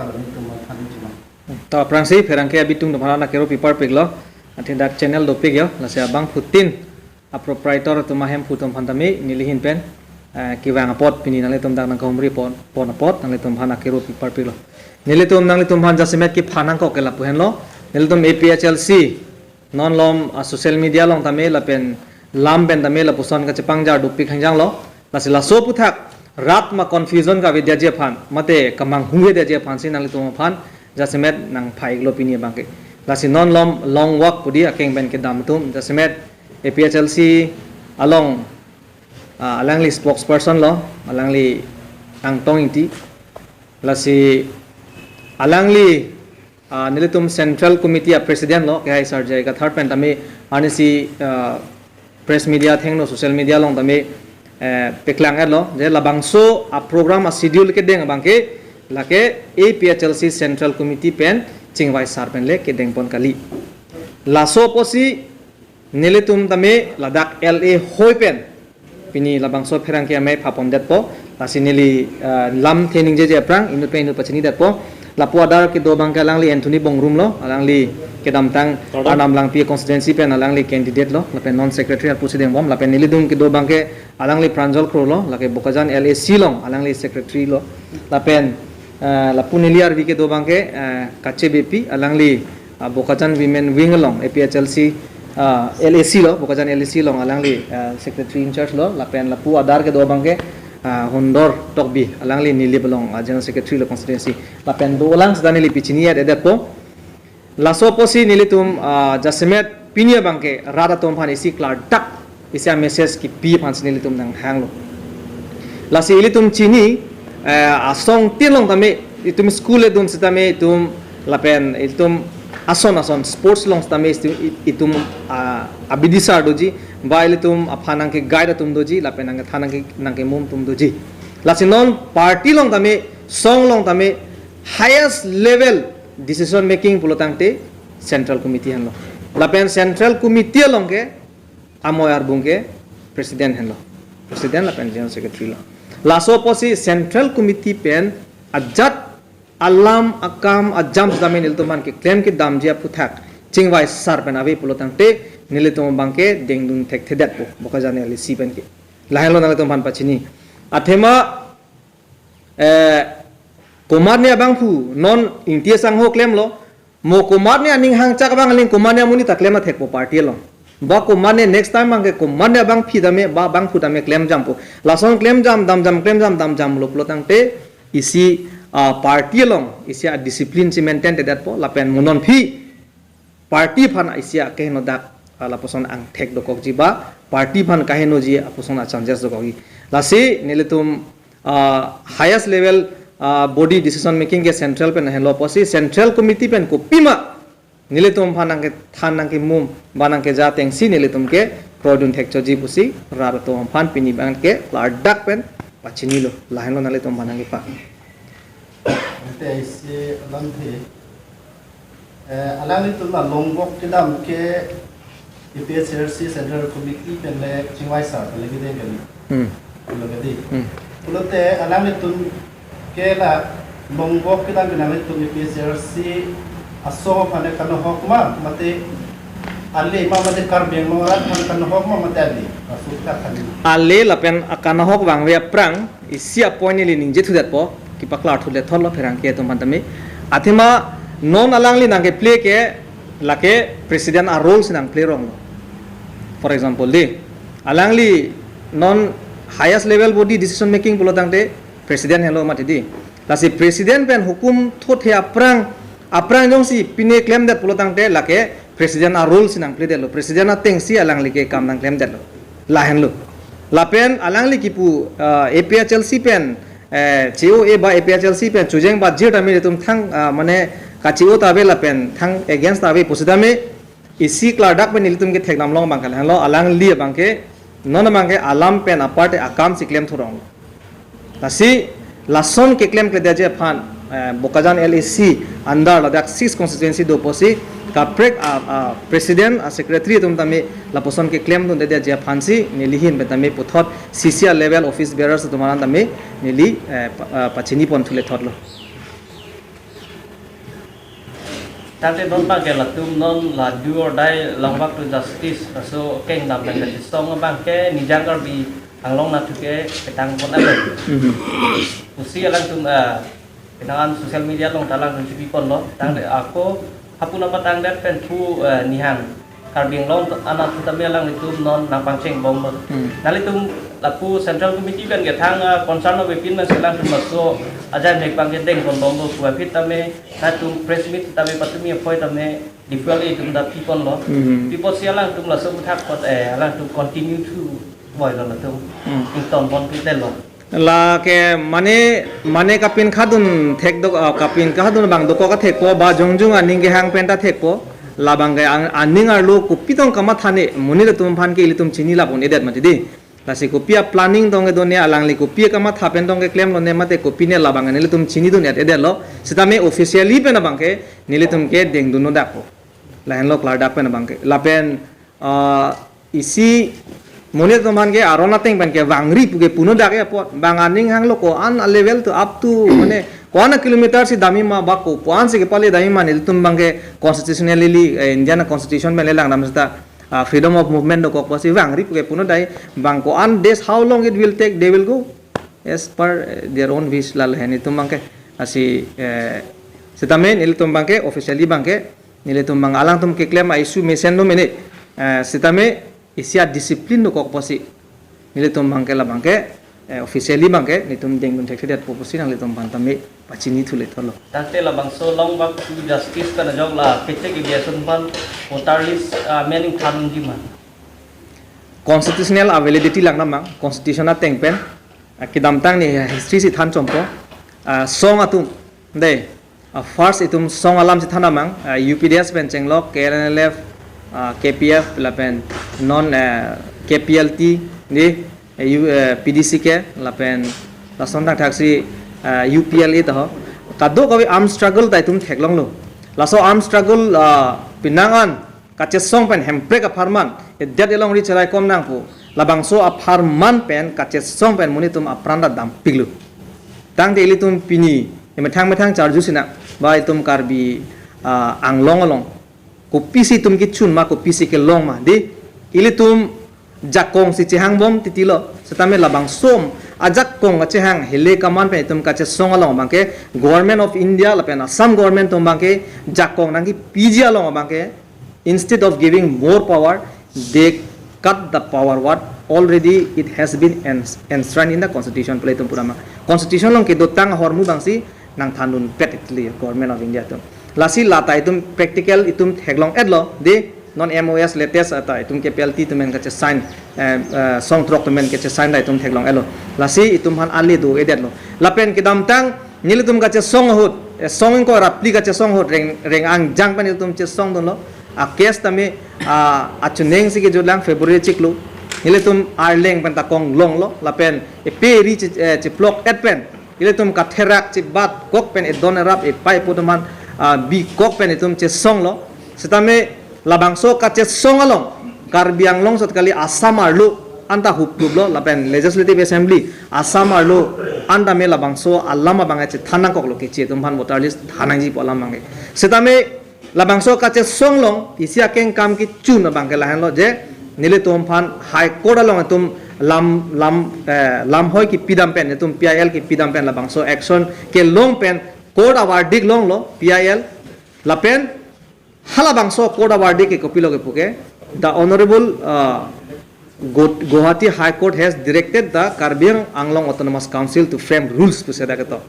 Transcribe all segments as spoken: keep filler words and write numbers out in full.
Kami tum aphan chima. To aphrangsi pherangke abitung atum aphan akero piparpiklo. Athe dak channel dopik jo, lasi abangphutin a proprietor atum ahemphu atum aphan tame neli ahin pen, eh, kevang apot pini nanglitum dak nangkahumri pon, pon apot nanglitum aphan akero piparpiklo. Nelitum nanglitum aphan jasemet kephan nangkok ke lapu henlo. Nelitum A P H L C non malom, ah, social media along tame lapen lam pen tame lapuson kachepangjar dopik hangjanglo. Lasi laso aputhak rat ma confusion kavedetji aphan, mate kamanghu avedetji aphansi nanglitum aphan jasemet nangphaiklo pini abangke. Lasi non malom long walk pu di akeng pen kedam atum jasemet A P H L C along, ah, alangli spokesperson lo, alangli Angtong Ingti. Lasi alangli, ah, nelitum Central Committee a President lo, kehai Sarjai Kathar pen tame arnisi, ah, press media athengno social media along tame, eh, paklang-etlo, je labangso a program a schedule kedeng abangke, lake A P H L C Central Committee pen chingvai sar pen le kedeng pon kali. Laso apotsi nelitum tame ladak L A hoi pen pini labangso pherangke amei phapon detpo, lasi neli, eh, lamthe ningjeje aphrang inut pen inut pachini detpo. Lapu adar kedo abangke alangli Anthony Bongrung lo, alangli kedamtang Pardon? Arnam Langpi constituency pen alangli candidate lo, lapen non secretary arpu si dengbom, lapen neli adung kedo abangke alangli Pranjal Kro lo, lake Bokajan L A C along alangli secretary lo, lapen, eh, lapu neli arvi kedo abangke, eh, Kache Beypi, alangli, ah, Bokajan Women Wing along, A P H L C, ah, L A C lo, Bokajan L A C along alangli, ah, secretary in charge lo, lapen lapu adar kedo abangke, ah, Hundor Tokbi, alangli Nilip along, ah, general secretary lo constituency, lapen dolang seta neli pachini-et detpo. Laso apotsi nelitum, ah, jasemet pini abangke rat atum aphan isi klardak isi a message kipi aphansi nelitum nanghanglo. Lasi ilitum chini, eh, asong tin along tame, itum school edun sitame itum lapen itum ason ason sports along sitame itum, itum, ah, abidi sar doji, ba ilitum aphan nangke guide atum doji, lapen nangkethan nangke, nangkemum atum doji. Lasi non party along tame, song along tame, highest level decision making pulo tangte Central Committee henlo. Lapen Central Committee along ke amoi arbung ke President henlo. President lapen General Secretary lo. Laso apotsi Central Committee pen ajat alam akam ajam sitame nelitum aphan keklem kedamji aputhak chingvai sar pen ave pulo tangte nelitum abangke dengdun thekthedetpo Bokajan L A C pen ke. Lahenlo nanglitum aphan pachini. Athema, eh, komatne abangphu non Ingti asangho klemlo, mo komatne aning hangchak abang aling komatne amonit ta klem athekpo party along. Ba komatne next time abangke komatne abangphi tame, ba abangphu tame klem jampo. Lason klem jam, dam jam, klem jam, dam jamlo pulo tangte isi, ah, party along isi a discipline si maintain thedetpo, lapen mo non aphi party aphan isi akeheno dak, ah, lapuson angthek dokokji ba party aphan kahenoji apuson a chances dokokji. Lasi nelitum, ah, highest level, ah, body decision making ke Central pen henlo apotsi Central Committee pen kopima nelitum aphan nangkethan nangkemum ba nangkeja atengsi nelitum ke kroidun thekchotji pusi rat atum aphan pini abangke klardak pen pachinilo, lahenlo nanglitum aphan nangkepa. Ante isi alamthe, eh, alanglitum along walk kedam ke A P H L C Central Committee pen le chingvai sar pen le kedeng kali. Hmm. Pulo kali. Hmm. Pulote alanglitum ke la long walk kedam ke alanglitum A P H L C asong aphan kanohok ma, mate ale ma, mate Karbi Anglong arat aphan kanohok ma, mate ale? Asuk ta kali. Ale lapen akanohok vangve aphrang isi a point neli ningje thudetpo, kepaklar thule thotlo pherangke atum aphan tame. Athema non alangli nangkeplay ke lake president a role si nangplay ronglo. For example, di alangli non highest level body decision making pulo tangte president henlo mati di. Lasi president pen hukum thothe aphrang, aphrang jongsi pine klemdet pulo tangte lake president a role si nangplaydetlo, president atengsi alangli ke kam nangklemdetlo. Lahenlo. Lapen alangli kipu, ah, A P H L C pen, eh, C O A ba A P H L C pen chojeng ba jir tame itum thang, ah, mane ka-C O ta ave lapen thang against ta ave pusitame isi klardak pen ilitum ke thekdam long abangke lahenlo, alangli abangke non abangke alam pen aparte akam si klem thurong. Lasi lason keklemkledetji aphan, eh, Bokajan L A C under ladak six constituency do apotsi kaprek a, a president a secretary atum tame lapuson keklemdundedetji aphansi neli ahin pen tame puthot C C a level office bearers atum aphan tame neli, eh, pa, eh, pachini pon thule thotlo. Tangte non abangke latum non la do or die, long walk to justice, laso kengdam pen kachesong abangke Nijang Karbi Anglong anatthu ke petang pon abang. Mhm. Pusi alangtum, eh, penang an social media along ta alangtum chipi ponlo. Tangte ako hapuna patang det pen thu, eh, nihang Karbi Anglong anatthu tame alanglitum non nangpangcheng bomlo. Hmm. Nanglitum lapu Central Committee pen kethang, ah, concern avepin man si alangtum laso ajai mek abangke deng pon bomlo pu aphi tame, nanglitum press meet tame patumi apoi tame, differently itum ta pi ponlo. Hmm. Pi apotsi alangtum laso aputhak apot, eh, alangtum continue thu boilo latum. Hmm. Ington pon pi detlo. Lake mane, mane kapin khadun thek dok, ah, kapin khadun abang dokok athekpo, ba jongjung aning kehang pen ta thekpo. Labangke ang, aning arlo kopi tong kamatha ne, monit atum aphan ke ilitum chini lap un-edet mati di. Lasi kopi a-planning tong kedo ne, alangli kopi kamatha pen tong keklemlo ne, mate kopi ne, labang nelitum chinidun-et-edetlo. Sitame officially pen abangke nelitum ke dengdun-odak po. Lahenlo klardak pen abangke. Lapen, ah, isi monit atum aphan ke aron ateng pen kevangri pu ke punodak apot, bang aning hanglo ko-an a-level to up to, mane ko-an a-kilometer si damji ma, ba ko-an si kepale damji ma, nelitum abangke constitutionally, eh, Indian constitution pen le langdam seta, ah, freedom of movement dokok apotsi vangri pu ke punodak, bang ko-an days, how long it will take, they will go as per, eh, their own wish, lale nelitum abangke. Lasi, eh, sitame nelitum abangke officially abangke nelitum abang alangtum keklem a-issue mesen do mene, eh, sitame isi a-discipline dokok apotsi nelitum abangke labangke, eh, officially abangke nelitum dengdun thekthedetpo pusi nanglitum aphan tame pachini thule tholo. Tangte labangso long walk to justice pen ajok la kechek ebi ason aphan voter list, ah, mening than unji ma? Constitutional a-validity langdam mang, constitution ateng pen, ah, kedamtang ne history si than chompo, ah, song atum, dei, ah, first itum song alam si than mang, ah, U P D S pen chenglok, K N L F, ah, K P F, lapen non, eh, K P L T, di, eh, U-, eh, P D C K, lapen lason thakthak si, eh, U P L A ta ho. Kadokave armed struggle ta itum theklonglo. Laso armed struggle, ah, penang an kachesong pen hemprek apharman, edet elongri cheraikom nangpo, labangso apharman pen kachesong pen monit atum apran ta dampiklo. Tangte ilitum pini, emethang methang charju sinang, ba itum Karbi, ah, Anglong along kopisi itum kechun ma, kopisi kelong ma, di, ilitum jakong si chehangbom titilo, sitame labangso ajakong kachehang hele kaman pen itum kachesong along abangke Government of India lapen Assam government atum abangke jakong nangkepiji along abangke, instead of giving more power, they cut the power what already it has been ens-, enshrined in the constitution, pu ilitum pura ma. Constitution along kedotang ahormu abangsi nangthandunpet itili Government of India atum. Lasi lata itum practical itum theklong-etlo, di, non M O S latest ata itum K P L T atum pen kachesign, eh, eh, song throk atum pen kachesign ta itum theklong-etlo. Lasi itum aphan ale do-edetlo. Lapen kedamtang nelitum kachesong ahut, eh, song ingkoi ra phli kachesong ahut, Reng, Reng Angjang pen itum chesongdunlo. A-case tame, ah, achuning si kejutlang February chiklo. Nelitum Arleng pen ta konglonglo, lapen epe ri che-, eh, cheplok-et pen ilitum katherak chebat kok pen edon erap epai epo atum aphan, ah, bikok pen itum chesonglo. Sitame labangso kachesong along Karbi Anglong sot kali, Assam arlo anta hupluplo, lapen Legislative Assembly Assam arlo anta me labangso alam abang chethan nangkoklo, keche atum aphan voter list than nangji pu alam abang. Sitame labangso kachesong along isi akengkam kechun abangke lahenlo je, nelitum aphan High Court along itum lam, lam, eh, lamhoi kepidam pen, itum P I L kepidam pen labangso action kelong pen court a-verdict longlo P I L. Lapen halabangso court a-verdict ke kopilo kepu ke, the Honorable, uh, Gu-, Guwahati High Court has directed the Karbi Anglong Autonomous Council to frame rules pusi dak ketok.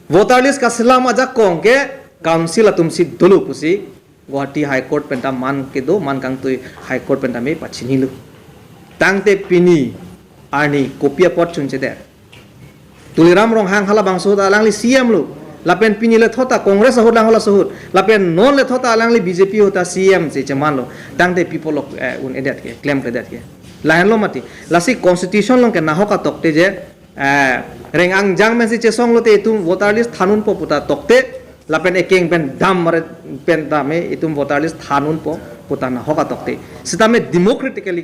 Voter list kaselam ajakong ke council atum si dolo pusi Guwahati High Court pen ta man kedo, man kangtui High Court pen ta me pachinilo. Tangte pini arni kopi apot chunchedet? Tuliram Ronghang halabangso ahut alangli C M lo. Lapen pini lethot ta Congress ahut lang halaso ahut. Lapen non lethot ta alangli B J P ahut ta C M si chemanlo. Tangte pi apotlo, eh, un-edet ke, klemkledet ke? Lahenlo mati. Lasi constitution along ke nahok atokte je, eh, Reng Angjang pensi chesonglote itum voter list than unpo puta tokte, lapen ekeng pen dam mare pen ta me itum voter list than unpo puta nahok atokte. Sitame democratically